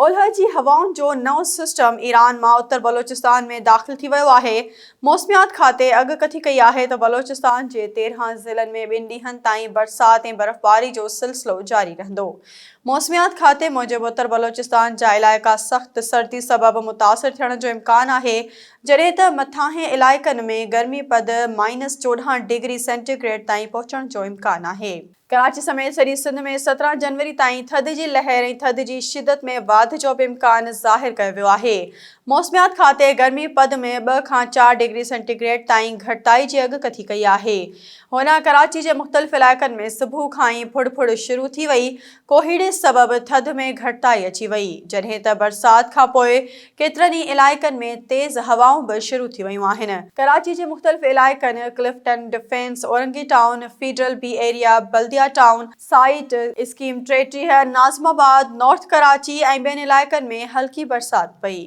اولهه جي هوائن جو نئون سسٽم ايران مان اتر بلوچستان ۾ داخل ٿي ويو آهي. موسميات کاتي اڳڪٿي ڪئي آهي ته بلوچستان جي 13 ضلعن ۾ ٻن ڏينهن تائين برسات ۽ برفباري جو سلسلو جاري رهندو. موسميات کاتي موجب اتر بلوچستان جا علائقا سخت سردي سبب متاثر ٿيڻ جو امڪان آهي، جڏهن ته مٿانهين علائقن ۾ گرمي پد مائنس 14 ڊگري سينٽي گريڊ تائين پهچڻ جو امڪان آهي. ڪراچي سميت سڄي سنڌ ۾ 17 جنوري تائين ٿڌ جي لهر ۽ ٿڌ جي شدت ۾ واڌ جو به امڪان ظاهر ڪيو ويو آهي. موسميات کاتي گرمي پد ۾ ٻه کان چار ڊگري سينٽي گريڊ تائين گهٽتائي جي اڳڪٿي ڪئي آهي. هوڏانهن ڪراچي جي مختلف علائقن ۾ صبح کان ئي ڦڙ ڦڙ شروع ٿي وئي، ڪوهيڙي سبب ٿڌ ۾ گهٽتائي اچي وئي، جڏهن ته برسات کانپوء ڪيترن ئي علائقن ۾ تيز هوائون به شروع ٿي ويون آهن. ڪراچي جي مختلف علائقن Clifton, Defence, Orangi town, federal B area, Baldia town, site scheme 33، Nazimabad, north Karachi ۽ ٻين علائقن ۾ هلڪي برسات پئي.